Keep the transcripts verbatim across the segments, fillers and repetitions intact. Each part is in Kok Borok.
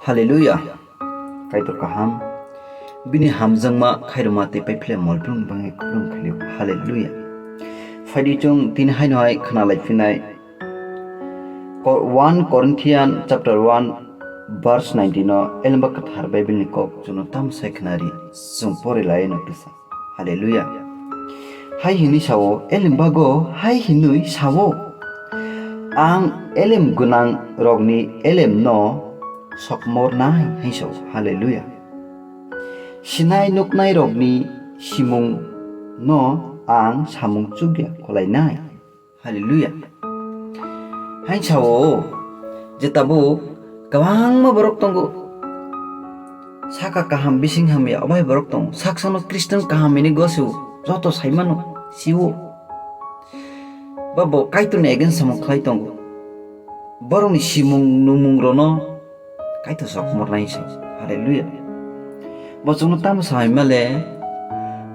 Hallelujah. Kaitor kaham. Bini hamjakma khairokma tei paiphle molbrumni bagwi kupulung khlaio. Hallelujah. Phaidi chwng tini haino hai khna lai phinai. Ko-, one Corinthian chapter one verse nineteen o Elemba Kwthar Bible ni kok chwngno tamo sai khna ri, chwng pori lai no kisa. Hallelujah. Hai hinwi sao, Elembago hai hinwi sao, "Ang elem gwnang rokni elemno sokmornai," hai sao. Hallelujah. "Sinai nuknai rokni simungno ang samung chukya khwlainai." Hallelujah. Hai sao, je tabuk kwbangma borok tongo. Saka kaham, bising hamya, obai borok tongo. Saksano Christian kaham hinwi gosio, joto saimano, sio. Ba bo Kaitorni against samung khlai tongo. Borokni simung numung rono Kaitor sok mornai se. Hallelujah. Bo chwngno tamo sa hwnmale,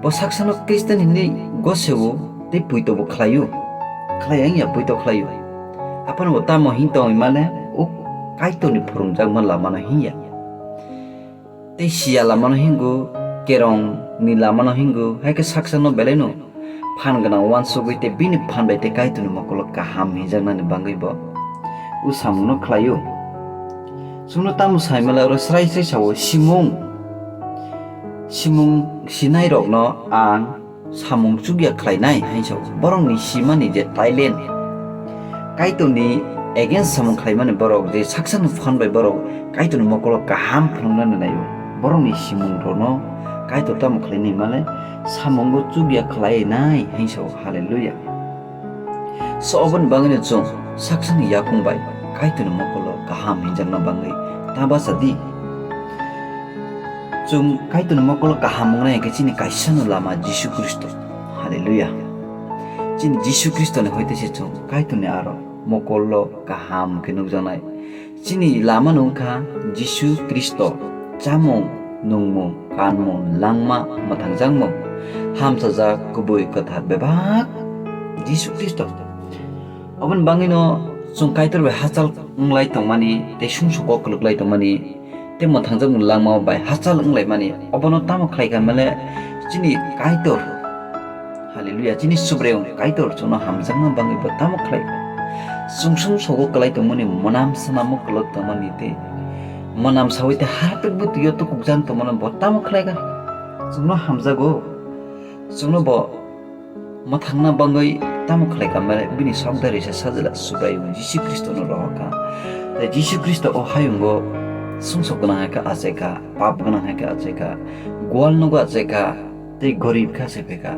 bo saksano Christian hinwi goseo tei puito bo khlaio. Khlai wngya, puito khlaio. Aphano bo tamo hwn tong hwnmale, o Kaitorni phwrwngjakma lamano hinya. Tei siya lamano hingo, kerongni lamano hingo, hai khe saksano belaino phan gwnang uansugwi tei bini phan bai tei Kaitorni mokolo kaham hinjaknani bagwi bo o samungno khlaio. Chwngno tamo saimala oro srai srai sao, simung, simung sinairokno ang samung chukya khlainai hai sao. Borokni simani je talent, Kaitorni against samung khlaimani borok, je saksani phan bai borok Kaitorni mokolo kaham phunuknani naio, borokni simungrokno Kaitor tamo khlainai male, samungo chukya khlainai hai sao. Hallelujah. So, oboni bagwino chwng saksani yakung bai Kaitorni mokolo kaham hinjakna bagwi ta bacha di. Chwng Kaitorni mokolo kaham wngnai hwnkhe chini kaisano lama Jisu Khristo. Hallelujah. Chini Jisu Khristoni hoite se chwng Kaitorni aro mokolo kaham khe nukjaknai. Chini lama no wngkha Jisu Khristo, chamung, nungmung, kanmung, langma, mwthangjakmung, hamchajak, kubui, kwthar, bebak Jisu Khristo. Oboni bagwino chwng Kaitor bai hachal wnglai tongmani tei sumsok kok kwlwklai tongmani tei mwthangjakmung langma bai hachal wnglaimani, obono tamo khlai kha male chini Kaitor. Hallelujah. Chini Subraiyung Kaitor chwngno hamjakna bagwi bo tamo khlai kha. Chwng sumsogo kwlai tongmani, mwnam swnamo kwlwk tongmani tei mwnam sawi tei harpik bwtwio tukukjak tongmani bo tamo khlai kha. Chwngno hamjago. Chwngno bo mwthangna bagwi tamo khlai kha male bini sokdarisa sajla Subraiyung Jisu Khristono rohor kha. Tei Jisu Khristo o hayungo sumsok gwnang hai khe achai kha, pap gwnang hai khe achai kha, gwal nogo achai kha, tei gorib kha se phaikha.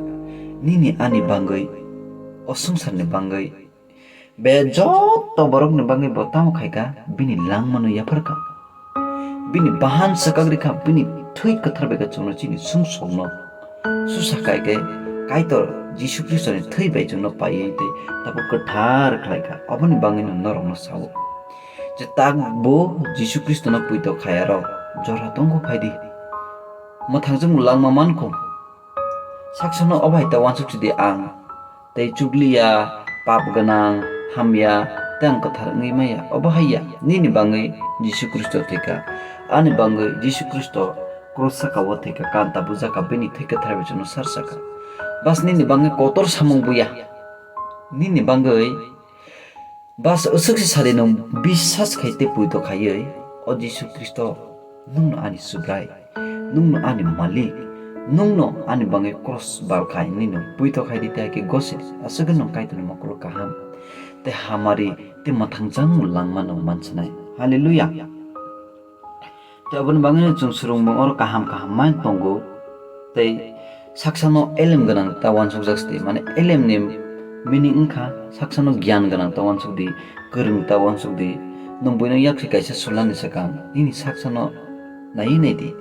Nini ani bagwi, o swngcharni bagwi, be joto borokni bagwi bo tamo khaikha, bini langmano yapharkha. Bini bahan swkak rikha, bini thwi kwthar bai khe chwngno chini sumsokno susa khai khe Kaitor Jisu Khristoni thwi bai chwngno paiwi tei tabuk kwthar khlaikha. Oboni bagwino norokno sao, je tak bo Jisu Khristono puito khayarok jora tongo phaidi. Mwthangjakmung langma mankho. Saksano obo hai ta uansuk sidi ang tei chukliya, pap gwnang, hamya, tei ang kwthar wngwi maya. Obo hai ya, nini bagwi Jisu Khristo thwikha, ani bagwi Jisu Khristo cross saka o thwikha, kanta bujaka bini thwi kwthar bai chwngno sarsakha. Bas nini bagwi kotor samung buya, nini bagwi Bas, aswk se sadi nwng biswas khai tei puito khaiwi, o Jisu Khristo, nwngno ani Subrai, nwngno ani Malik, nwngno ani bagwi cross bal khai hwnwi nwng puito khai di tei hai khe gose di. Aswk nwng Kaitorni mokolo kaham tei hamari tei mwthangjakmung langma nwng mansinai. Hallelujah. Tei aboni bagwino chwng swrwngmung oro kaham kaham mai tongo. Tei saksano elem gwnang ta uansukjak se di, mane elemni meaning wngkha saksano giyan gwnang ta uansuk di, kwrwng ta uansuk di. Nwng buino yaksi kaisa sulnani swkang nini saksano naiwi nai di.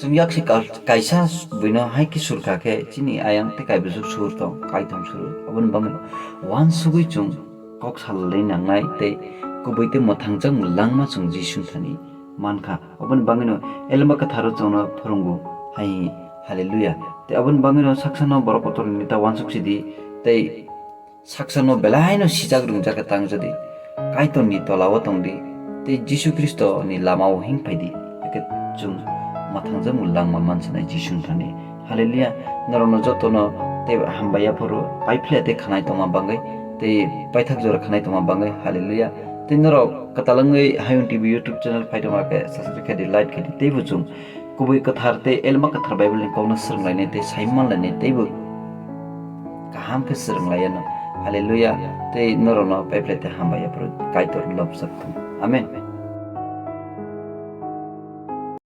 Chwng yaksi kal-, kaisa buino hai khe sur kha khe chini ayang tei kaibwswk sur tong, kaithom sur. Aboni bagwino uansugwi chwng kok salai nangnai tei kubui tei mwthangjakmung langma chwng Jisu thani mankha. Oboni bagwino Elemba Kwtharo chwngno phwrwngo hai, hallelujah. Tei oboni bagwino saksano borok kotorni ta uansuk sidi tei saksano belaino sijak rwngjak khe tang jadi Kaitorni tolao tongdi. tei Jisu Khristo ni lama o hing phai di, hakhe chwng mwthangjakmung langma mansanai Jisu ni thani. Hallelujah. Norokno jotono tei hambai yaphuru paiphle tei khanai tongma bangwi tei paithak jora khanai tongma bangwi. Hallelujah. Tei norok kwtal wngwi Hayung T V YouTube channel phai tongma khe subscribe khe di, like khe di, teibo chwng kubui kwthar tei elma kwthar Bible ni kokno swrwnglainai tei sai manlainai teibo kaham khe swrwnglaiyano. Hallelujah. Tei norokno paiphle tei hambai yaphuru Kaitor lobjak thung. Amen.